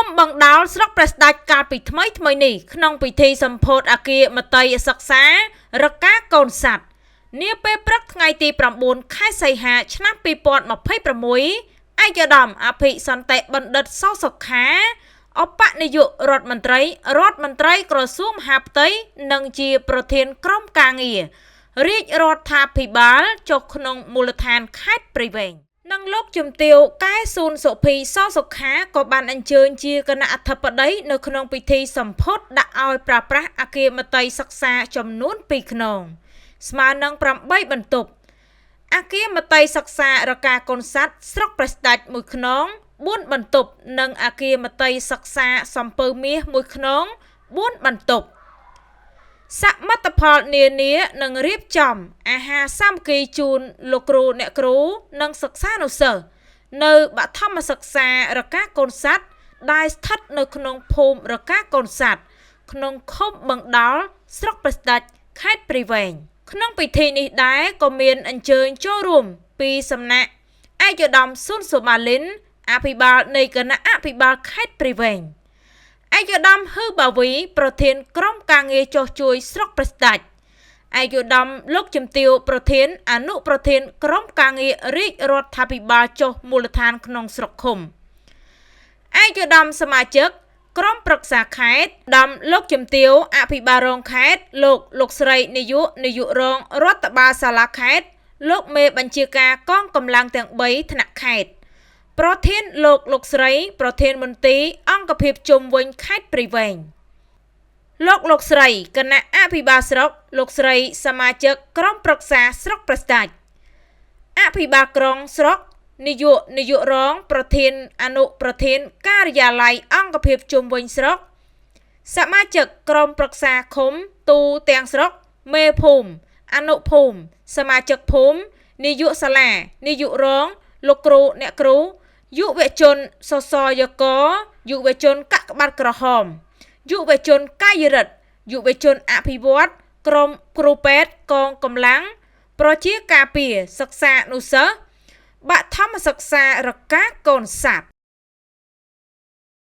ំបឹងដោលស្រុកព្រះស្ដេចកាលពីថ្មីថ្មីនេះក្នុងពិធីសម្ពោធអគារមត្តេយ្យសិក្សារកាកូនសត្វនាពេលព្រឹកថ្ងៃទី9ខែសីហាឆ្នាំ2026ឯកឧត្តមអភិសន្តិបណ្ឌិតសសុខាឧបនាយករដ្ឋមន្ត្រីរដ្ឋមន្ត្រីក្រសួងមហាផ្ទៃនិងជាប្រធានក្រុមការងាររាជរដ្ឋាភិបាលចុះក្នុងមូលដ្ឋានខេត្តព្រៃវែងនិងលោកជំទាវកែស៊ូនសុភីសសុខាក៏បានអញ្ជើញជាគណៈអធិបតីនៅក្នុងពិធីសម្ពោធដាក់ឲ្យប្រើប្រាស់អគារមត្តេយ្យសិក្សាចំនួន2ខ្នងស្មើនឹង8បន្ទប់អគារមត្តេយ្យសិក្សារកាកូនសត្វស្រុកព្រះស្ដេចមួយខ្នង4បន្ទប់និងអគារមត្តេយ្យសិក្សាសំពៅមាសមួយខ្នង4បន្ទប់សមិទ្ធផលនានានឹងរៀបចំអាហារសាមគ្គីជូនលោកគ្រូអ្នកគ្រូនិងសិស្សានុសិស្សនៅបឋមសិក្សារកាកូនសត្វដែលស្ថិតនៅក្នុងភូមិរកាកូនសត្វក្នុងឃុំបឹងដោលស្រុកព្រះស្ដេចខេត្តព្រៃវែងក្នុងពិធីនេះដែរក៏មានអញ្ជើញចូលរួមពីសំណាក់ឯកឧត្តមស៊ុនសុម៉ាលីនអភិបាលនៃគណៈអភិបាលខេត្តព្រៃវែងឯកឧត្តមហ៊ឺបាវីប្រធានក្រុមការងារចុះជួយស្រុកព្រះស្ដេចឯកឧត្តមលោកជំទាវប្រធានអនុប្រធានក្រុមការងាររាជរដ្ឋាភិបាលចុះមូលដ្ឋានក្នុងស្រុកឃុំឯកឧត្តមសមាជិកក្រុមប្រឹក្សាខេត្តដំលោកជំទាវអភិបាលរងខេត្តលោកលោកស្រីនាយកនាយករងរដ្ឋបាលសាលាខេត្តលោកមេបញ្ជាការកងកម្លាំងទាំង3ថ្នាក់ខេត្តប្រធានលោកលោកស្រីប្រធានមន្ទីរអង្គភាពជុំវិញខេត្តព្រៃវែងលោកលោកស្រីគណៈអភិបាលស្រុកលោកស្រីសមាជិកក្រុមប្រឹក្សាស្រុកព្រះស្ដេចអភិបាលក្រុងស្រុកនាយកនាយករងប្រធានអនុប្រធានការិយាល័យអង្គភាពជុំវិញស្រុកសមាជិកក្រុមប្រឹក្សាឃុំទូទាំងស្រុកមេភូមិអនុភូមិសមាជិកភូមិនាយកសាលានាយករងលោកគ្រូអ្នកគ្រូយុវជនសសយកយុវជនកាកបាទក្រហមយុវជនកាយរិទ្ធយុវជនអភិវឌ្ឍក្រុមគ្រូពេទ្យកងកម្លាំងប្រជាការពារសិក្សានុសិស្សបឋមសិក្សារកាកូនសត្វ។